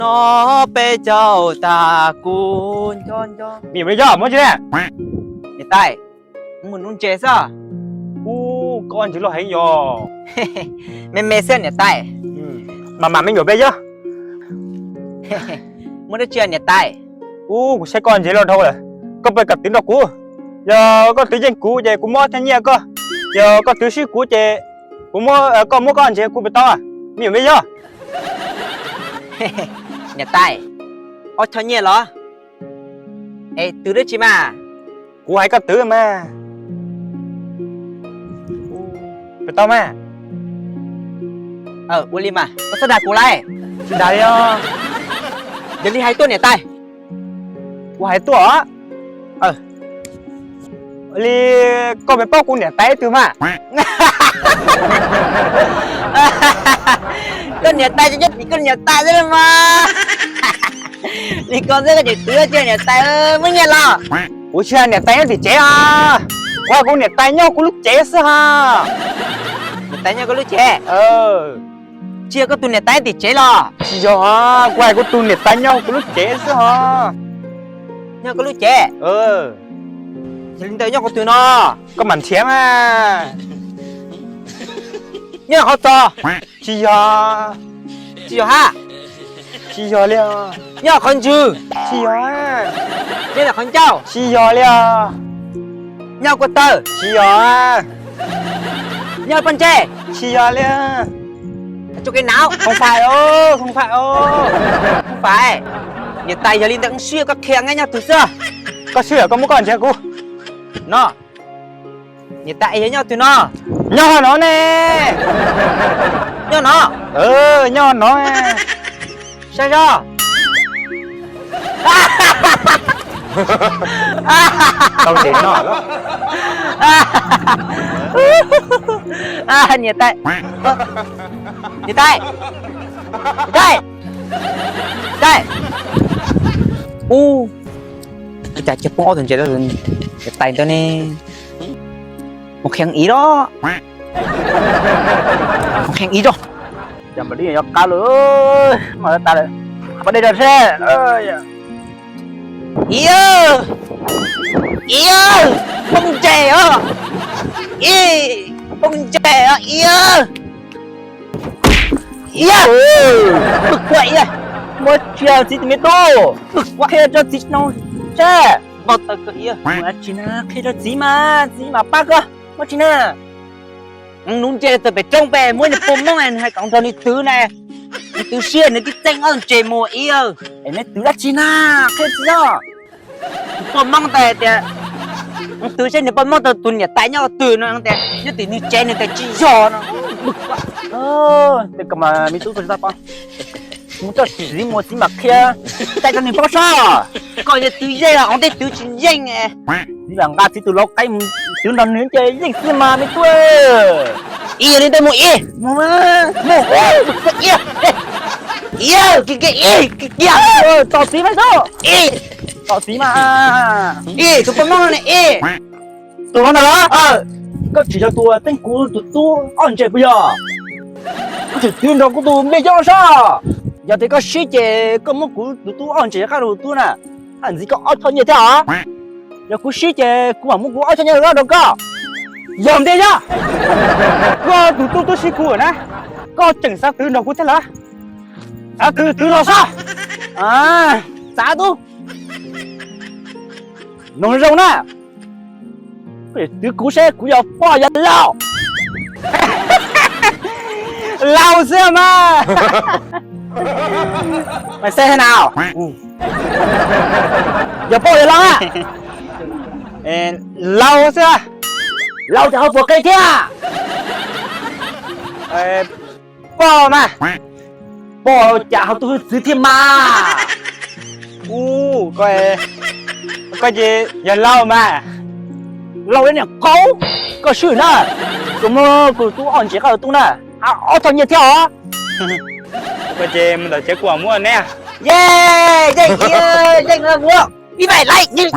No peb caug tag kuv nco nco. Me nyuam me yog muab tsi ne? Niam tais, mus nuv ntses xwb. Ub, koj ntses loj heev yog. Me me xwb niam tais. Mas mam me nyuam peb yog. Muaj dab tsi niam tais? Ub, kuv saib koj ntses loj dhau lawm. Koj pab koj twv nrog kuv. Yog koj twv yeej kuv ces kuv muab ob choj nyiaj koj. Yog koj twv swb kuv ces kuv muab, koj muab koj ntses kuv puas tau? Me nyuam me yog. Niam tais, ob choj nyiaj los? Es twv dab tsi mas? Kuv hais koj twv mas. Puas tau mas? Ua li mas koj txhob dag kuv lauj. Tsis dag li os. Yog li hais tuaj niam tais. Kuv hais tuaj os. Li koj puas paub kuv niam tais ib tug mas? Koj niam tais tsis nyob tim koj niam tais xwb mas. Li ko xwb koj tseem twv tiag niam tais, muaj nyiaj los? Kuv tsis hais niam tais nyob tim tsev os. Kuv hais kuv niam tais nyob kuv lub tsev xwb hos. Niam tais nyob koj lub tsev? Tsis yog koj tus niam tais tim tsev los? Tsis yog, kuv hais kuv tus niam tais nyob kuv lub tsev xwb hos. Nyob koj lub tsev? Yog li ntawd nyob qhov twg no? Koj mam nrhiav mas. Nyob qhov txos? Tsis yog. Tsis yog hab? Tsis yog li os. Nyob qhov ntswg? Tsis yog. Nyob qhov ncauj? Tsis yog li os. Nyob kua tawg? Tsis yog. Nyob pob ntseg? Tsis yog li. Tsuj kev nav? Không phải os, không phải os. Không phải. Niam tais, yog li ntawd wb swb, koj qhia neb nyob twg xwb. Koj swb, koj muab koj ntses kuv. No. Niam tais, yog nyob twg no? Nyob no ne. Nyob no? Nyob no. Saib zog. Tau ntses no. Niam tais, niam tais, niam tais, niam tais. Ub, ua cas cia poob ob tug ntses niam tais ntawd ne. Mus qhia ib los. Mus qhia ib zog. Cas mam li yuav qab lawm, mas tas lawm. Pab dej rau seb. Ib, ib, poob ntses os. Ib, poob ntses os ib. Ib, pw kuam ib. Muab tsis txiv tus me tub, pw kuam qhia rau txiv no seb. Npau taws kawg ib, ua tsis na, qhia rau txiv mas txiv mam pab koj, muab tsis na. Nuv ntses tawm pem roob pem muab nws pua moob, nws hais kom nrog nws twv na. Nws twv siab nws tib txeej ob ntses mus ib. Es neb twv dab tsi na, qhia txiv os. Pua moob tas tias, twv seb nws pua moob tau tus niam tais nyob twg no tias nyob tim nws tsev nws tias tsis yog no. Tej ko mas me tub tsis tau paub. Mus coj txiv mus txiv mam qhia, cai rau nws paub sob. Koj yog twv yeej los ua ntej twv tsis yeej. Txiv mam nqa txiv tus lau qaib mus twv nrog nws ces yeej xwb mas me tub. Ib, yog li ntawd mus ib. Mus, mus, ib, ib, kiag kiag ib, kiag kiag. Tos txiv mas tub. Ib, tos txiv mas. Ib, tus poj noob no ne ib. Tus no ntag los? Koj tsis yog tus teeb kuv tus tub ob ntses puas yog? Koj tseem twv nrog kuv tus me yog sab. Yog tias koj sib ces koj muab kuv tus tub ob ntses qab rau tus tub na, haj ntxiv koj ob choj nyiaj thiab os. Yog kuv sib ces kuv mam muab kuv ob choj nyiaj rau koj. Yog ntiag yog, koj tus tub twb sib kuv na, koj tseem xav twv nrog kuv thiab lawm? Xav twv twv los sab. Xav tub. Noog zoo na. Twv kuv seb kuv yog poj yog lau. Lau xwb mas. Mày xem thế nào? Yog poj yog lau na? Lau xwb. Lau ces ho puas qe thiab? Poj mas. Poj cas ho tu hwj txwv thiab mas. Ub, koj ces yog lau mas. Lau ib niam qaub, koj swb na. Kuv muab kuv tub ob ntses qab tus tub na, ob choj nyiaj thiab os. Koj ces mus ntawm tsev kuv muab neb. Yeej, yeej, yeej, ib bai laib.